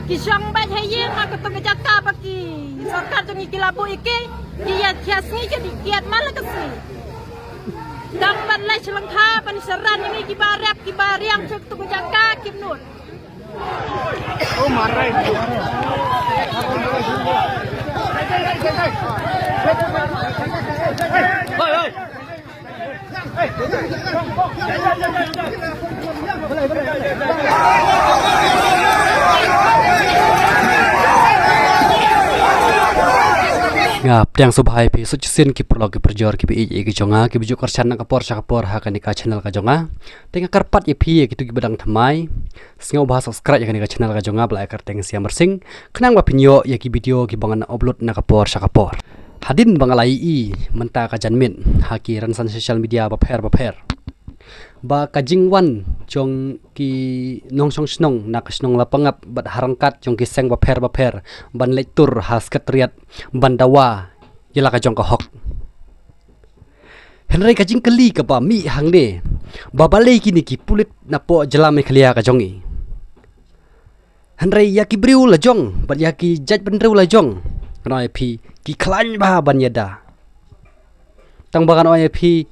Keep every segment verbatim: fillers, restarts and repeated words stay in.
Ki shong beit ha ïing ha katto ka jaka ba ki sorkar jong ngi ki la buh ïa ki, ki ïa ki ïa sngi ki dih kiad man la ka sngi. Dang ban leit sha lyngkha ban ïa sharan ïa ngi ki ba rep ki ba riang sha katto ka jaka kim nud. Nga pdiang sngewbha ïa phi shisien ki paralok ki parajor ki ba ïeit ki jong nga ki ba ju kyrshan na ka por sha ka por ha kane ka channel ka jong nga. Te nga kyrpad ïa phi ïa kito ki ba dang thymmai, sngewbha subscribe ïa kane ka channel ka jong nga, ba la ai kyrteng Siam Marsing, khnang ba phin ïoh ïa ki video ki ba ngan upload na ka por sha ka por. Hadien ba nga la ïohi mynta ka janmiet ha ki rynsan social media bapher bapher, ba ka jingwan jong ki nongshong shnong na ka shnong Lapangap bad ha ryngkat jong ki seng bapher bapher ban leit tur ha Secretariat ban dawa ïa la ka jong ka hok. Hynrei ka jingkylli ka ba mih hangne, ba balei kine ki pulit na poh jylla Meghalaya ka jong ngi. Hynrei ïa ki briew la jong bad ïa ki jaitbynriew la jong, ngan ong ïa phi, ki khlaiñ bha ban ïada. Tang ba ngan ong ïa phi,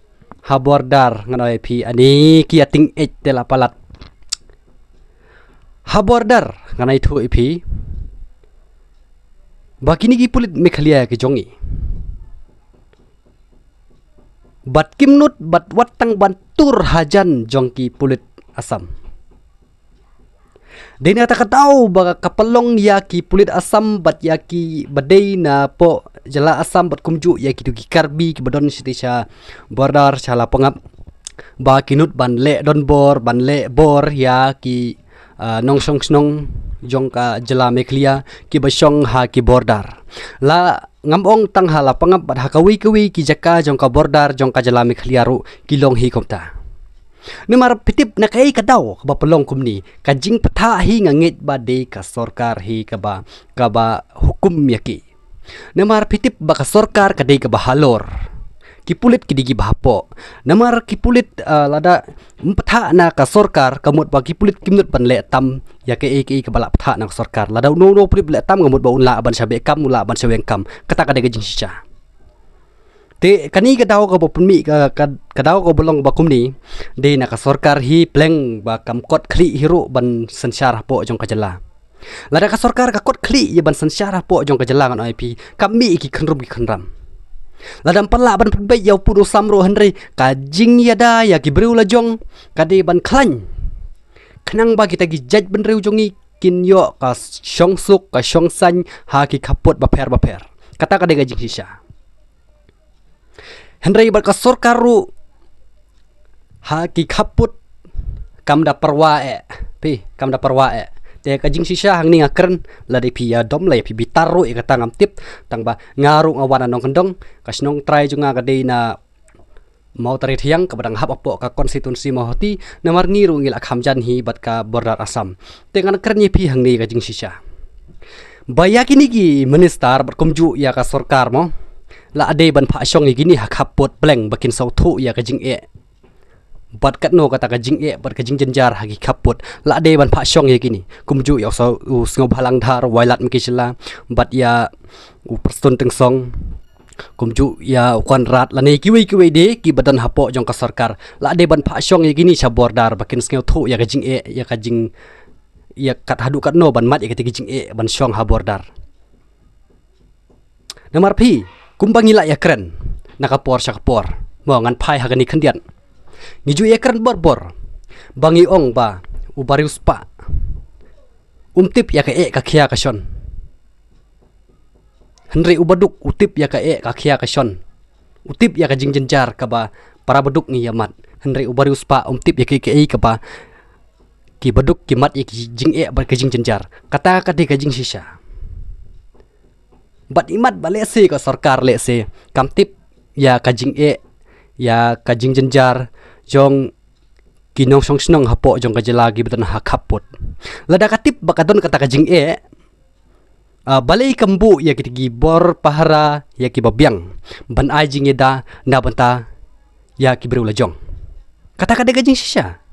ha border ngan ong ïa phi, ani ki ïa ting eit te la palat. Ha border ngan ïathuh ïa phi, ba kine ki pulit Meghalaya ki jong ngi, bad kim nud bad wat tang ban tur hajan jong ki pulit Assam. Dei na kata ka daw ba ka pynlong ïa ki pulit Assam bad ïa ki ba dei na poh jylla Assam bad kumjuh ïa kito ki Karbi ki ba don shatei sha border sha Lapangap, ba ki nud ban leh donbor ban leh bor ïa ki, ah, nongshong shnong jong ka jylla Meghalaya ki ba shong ha ki border. La ngam ong tang ha Lapangap bad ha kawei kawei ki jaka jong ka border jong ka jylla Meghalaya ruh ki long hi kumta. Namar phi tip na kaei ka daw ka ba pynlong kumne, ka jingbthah hi nga ngeit ba dei ka sorkar hi ka ba, ka ba hukum ïa ki. Namar phi tip ba ka sorkar ka dei ka ba halor. Ki pulit ki dei ki ba hapoh. Namar ki pulit, ah, lada ym bthah na ka sorkar ka mut ba ki pulit kim nud ban leh tam ïa kaei kaei ka ba la bthah na ka sorkar. Lada uno uno u pulit leh tam ka mut ba un lah ban sha beh kam, un lah ban sha weng kam. Kata ka dei ka jingshisha. Te kane ka daw ka ba pynmih ka, ka, ka daw ka ba long ba kumne, dei na ka sorkar hi pleng ba kam kot khlieh hi ruh ban synshar hapoh jong ka jylla. Lada ka sorkar ka kot khlieh ïa ban synshar hapoh jong ka jylla ngan ong ïa phi, kam mih ki khynrum ki khynram. Lada ym pat lah ban pynbeit ïa u pud u sam ruh hynrei ka jingïada ïa ki briew la jong ka dei ban khlaiñ, khnang ba kita ki jaitbynriew jong ngi kin ïoh ka shong suk ka shong saiñ ha ki khappud bapher bapher. Kata ka dei ka jingshisha. Hynrei bad ka sorkar ruh ha ki khappud kam da pyrwa eh. Phi, kam da pyrwa eh. Te ka jingshisha hangne nga kren, lada phi ïa dom, lada phi bitar ruh ïa kata ngam tip, tang ba nga ruh nga wan na nongkyndong, ka shnong trai jong nga ka dei na Mawtarethiang ka ba dang hap hapoh ka constituency Mawhati, namar ngi ruh ngi la kham jan hi bad ka border Assam. Te ngan kren ïa phi hangne ka jingshisha. Ba ïa kine ki minister bad kumjuh ïa ka sorkar mo, la dei ban phah shong ïa kine ha khappud pleng ba kin sngewthuh ïa ka jingeh. Bad katno kata ka jingeh bad ka jingjynjar ha ki khappud, la dei ban phah shong ïa kine. Kumjuh ïa u Sngewbhalang Dhar, Wailadmiki Shylla, bad ïa u Prestone Tynsong, kumjuh ïa u Conrad lane kiwei kiwei de ki ba don hapoh jong ka sorkar, la dei ban phah shong ïa kine sha border ba kin sngewthuh ïa ka jingeh, ïa ka jing, ïa kat haduh katno ban mad ïa kata ka jingeh ban shong ha border. Namar phi, kumba ngi la ïa kren na ka por sha ka por, mo ngan phai ha kane khyndiat. Ngi ju ïa kren bor bor ba ngi ong ba u bariewspah um tip ïa ka eh ka khia ka shon. Hynrei u baduk u tip ïa ka eh ka khia ka shon. U tip ïa ka jingjynjar ka ba para baduk ngi ïa mad. Hynrei u bariewspah um tip ïa ka, ka eh ka ba ki baduk ki mad ïa ka jingeh bad ka jingjynjar. Kata ka dei ka jingshisha. Bad imat ba lehse ka sorkar lehse kam tip ïa ka jingeh, ïa ka jingjynjar jong ki nongshong shnong hapoh jong ka jylla ki ba don ha khappud. Lada ka tip ba ka don kata ka jingeh, ah, balei kam buh ïa kita ki bor pahara ïa ki ba biang ban ai jingïada na bynta ïa ki briew la jong. Kata ka dei ka jingshisha.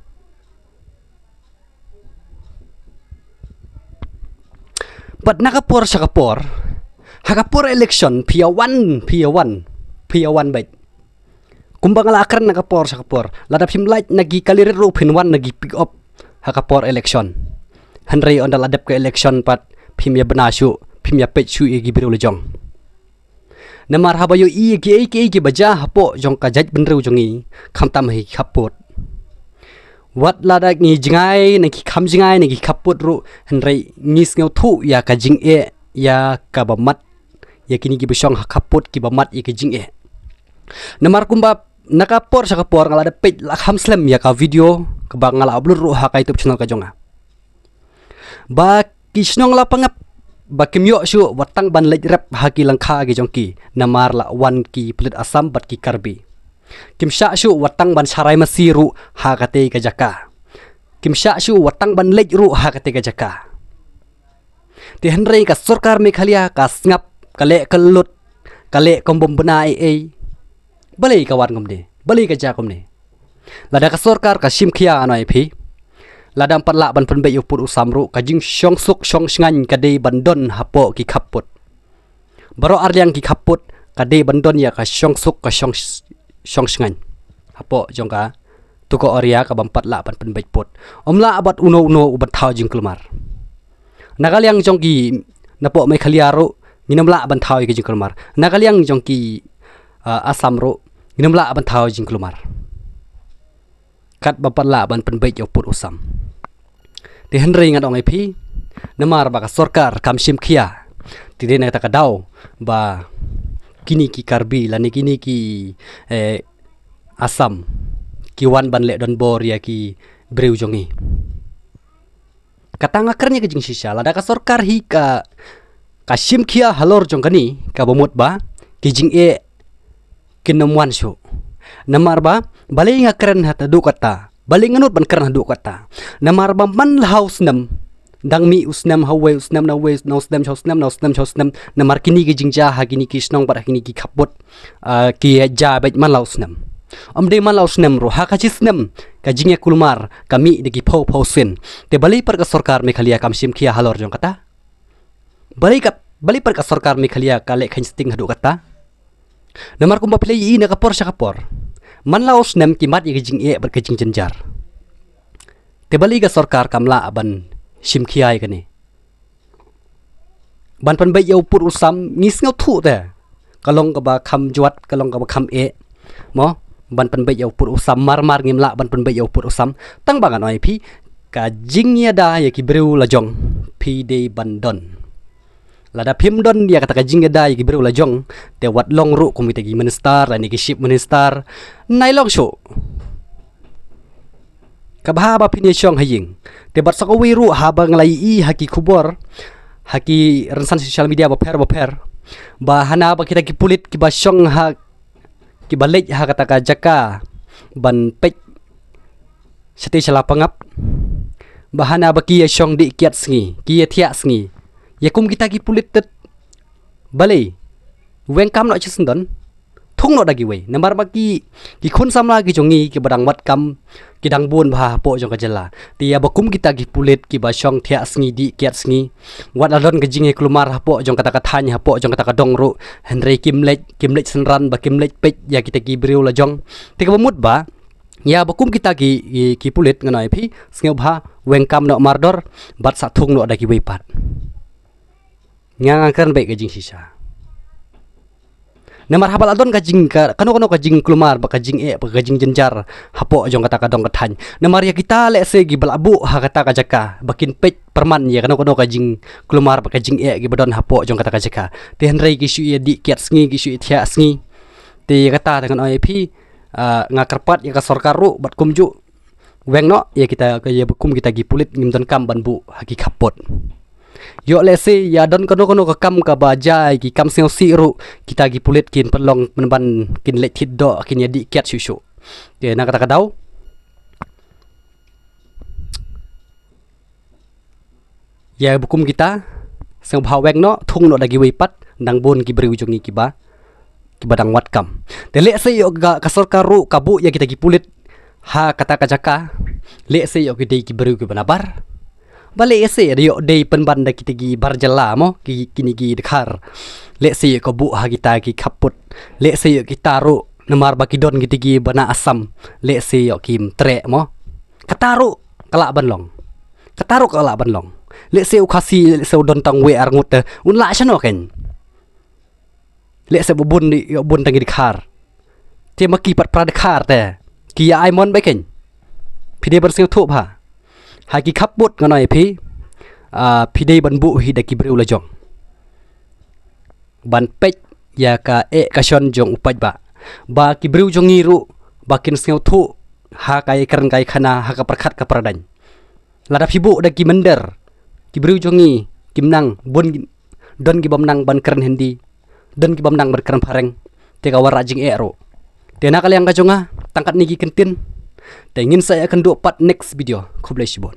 pat na ka por sha ka por, ha ka por election phi ïa wan, phi ïa wan, phi ïa wan beit. Kumba nga la kren na ka por sha ka por, lada phim lait na ki kali rit ruh phin wan na ki pick up ha ka por election. Hynrei ynda la dep ka election pat phim ïa bna shuh, phim ïa peit shuh ïa ki briew la jong. Namar haba ïohi ïa kiei kiei kiba jia hapoh jong ka jaitbynriew jong ngi, khamtam ha ki khappud. Wat lada ngi jngai na ki kham jngai na ki khappud ruh, hynrei ngi sngewthuh ïa ka jingeh ïa kaba mat, ïa kine kiba shong ha khappud kiba mat ïa ka jingeh. Namar kumba na ka por sha ka por nga la da peit la kham slem ïa ka video kaba nga la upload ruh ha ka YouTube channel ka jong nga. Ba ki shnong Lapangap ba kim ïoh shuh wat tang ban leit rep ha ki lyngkha ki jong ki, namar la wan ki pulit Assam bad ki Karbi. Kim shah shuh wat tang ban sharai masi ruh ha katei ka jaka. Kim shah shuh wat tang ban leit ruh ha katei ka jaka. Te hynrei ka sorkar Meghalaya ka sngap, ka leh ka lut, ka leh kum bym bna ei ei. Balei ka wan kumne? Balei ka jia kumne? Lada ka sorkar ka shim khia, nga ong ïa phi, lada ym pat lah ban pynbeit ïa u pud u sam ruh, ka jingshong suk shong shngaiñ ka dei ban don hapoh ki khappud. Baroh arliang ki khappud ka dei ban don ïa ka shong suk ka shong, shong shngaiñ hapoh jong katu ka area kaba ym pat lah ban pynbeit pud. Ym lah bad uno uno u ban thaw jingkulmar. Na ka liang jong ki napoh Meghalaya ruh ngin ym lah ban thaw ïa ka jingkulmar. Na ka liang jong ki, ah, Assam ruh ngin ym lah ban thaw jingkulmar. Katba pat lah ban pynbeit ïa u pud u sam. Te hynrei ngan ong ïa phi, namar ba ka sorkar kam shim khia. Te dei na kata ka daw ba kine ki Karbi lane kine ki, eh, Assam ki wan ban leh donbor ïa ki briew jong ngi. Kata nga kren ïa ka jingshisha, lada ka sorkar hi ka, ka shim khia halor jong kane, kaba mut ba ki jingeh kin ym wan shuh. Namar ba balei nga kren haduh katta, balei nga nud ban kren haduh katta? Namar ba man la ha u snem, dang mih u snem ha uwei u snem, na uwei, na u snem sha u snem, na u snem sha u snem, namar kine ki jingjia ha kine ki shnong bad ha kine ki khappud, ah, ki jia beit man la u snem. Ym dei man la u snem ruh, ha ka shi snem ka jingïakulmar ka mih da ki phew phew sien. Te balei pat ka sorkar Meghalaya kam shim khia halor jong kata? Balei ka, balei pat ka sorkar Meghalaya ka leh kheiñ sting haduh kata? Namar kumba phi la ïohi na ka por sha ka por, man la u snem ki mad ïa ka jingeh bad ka jingjynjar. Te balei ka sorkar kam lah ban shim khia ïa kane? Ban pynbeit ïa u pud u sam ngi sngewthuh te ka long kaba kham jwat, ka long kaba kham eh. Mo, ban pynbeit ïa u pud u sam, mar mar ngim lah ban pynbeit ïa u pud u sam. Tang ba ngan ong ïa phi, ka jingïada ïa ki briew la jong phi dei ban don. Lada phim don ïa kata ka jingïada ïa ki briew la jong, te wat long ruh kum kita ki minister lane ki chief minister, nai long shuh. Kaba ha ba phin ïa shong ha ïing. Te bad sa kawei ruh haba nga la ïohi ha ki khubor, ha ki rynsan social media bapher bapher, ba hana ba kita ki pulit kiba shong ha, kiba leit ha kata ka jaka ban peit shatei sha Lapangap, ba hana ba ki ïa shong dih kiad sngi, ki ïa thiah sngi. Ïa kum kita ki pulit tet, balei? Weng kam noh shisyndon, thung noh da kiwei. Namar ba ki, ki khun samla ki jong ngi kiba dang wad kam ki dang bun bha hapoh jong ka jylla. Te ïa ba kum kita ki pulit kiba shong thiah sngi dih kiad sngi, wat la don ka jingïakulmar hapoh jong kata ka thaiñ, hapoh jong kata ka dong ruh, hynrei kim leit, kim leit synran, ba kim leit peit ïa kita ki briew la jong. Te kaba mut ba ïa ba kum kita ki, ki, ki pulit, ngan ong ïa phi, sngewbha weng kam noh mardor bad sa thung noh da kiwei pat. Nga, nga kren beit ka jingshisha. Namar haba la don ka jing ka, kano kano ka jingkulmar bad ka jingeh bad ka jingjynjar hapoh jong kata ka dong ka thaiñ, namar ïa kita lehse kiba la buh ha kata ka jaka ba kin peit pyrman ïa kano kano ka jingkulmar bad ka jingeh kiba don hapoh jong kata ka jaka. Te hynrei ki shu ïa dih kiad sngi, ki shu ïa thiah sngi. Te ïa kata te ngan ong ïa phi, ah, nga kyrpad ïa ka sorkar ruh bad kumjuh, weng noh ïa kita, ïa ba kum kita ki pulit, ngim donkam ban buh ha ki khappud. Ïoh lehse ïa don kano kano ka kam kaba jia, ki kam sngewsih ruh, kita ki pulit kin pynlong pynban, kin leit thied doh, kin ïa dih kiad shuh shuh. Te na kata ka daw, ïa ba kum kita, sngewbha weng noh, thung noh da kiwei pat, dang bun ki briew jong ngi kiba, kiba dang wad kam. Te lehse ïoh ka, ka sorkar ruh ka buh ïa kita ki pulit ha kata ka jaka, lehse ïoh ki dei ki briew kiba nabar, Ba lehse da ïoh dei pynban da kita ki bar jylla mo, ki kine ki dkhar. Lehse ïoh ka buh ha kita ki khappud. Lehse ïoh kita ruh namar ba ki don kita ki bana Assam. Lehse ïoh kim treh mo. Kata ruh ka lah ban long. Kata ruh ka lah ban long. Lehse u Khasi, lehse u don tang wei ar ngut te, un lah shano kein. Lehse ba bun di, ïoh bun tang ki dkhar. Te ma ki pat para dkhar te, ki ïa ai mon ba kein. Phi dei ban sngewthuh bha. Ha ki khappud ngan ong ïa phi, ah, phi dei ban buh hi da ki briew la jong. Ban peit ïa ka eh ka shon jong u paidbah. Ba ki briew jong ngi ruh ba kin sngewthuh ha ka ïakren ka ïakhana, ha ka pyrkhat ka pyrdaiñ. Lada phi buh da ki mynder, ki briew jong ngi kim nang, bun, don ki bym nang ban kren Hindi, don ki bym nang ban kren Phareng. Te ka wanrah jingeh ruh. Te na ka liang ka jong nga, tang katne ki kyntien. Te ngin sa ïakynduh pat next video. Khublei shibun.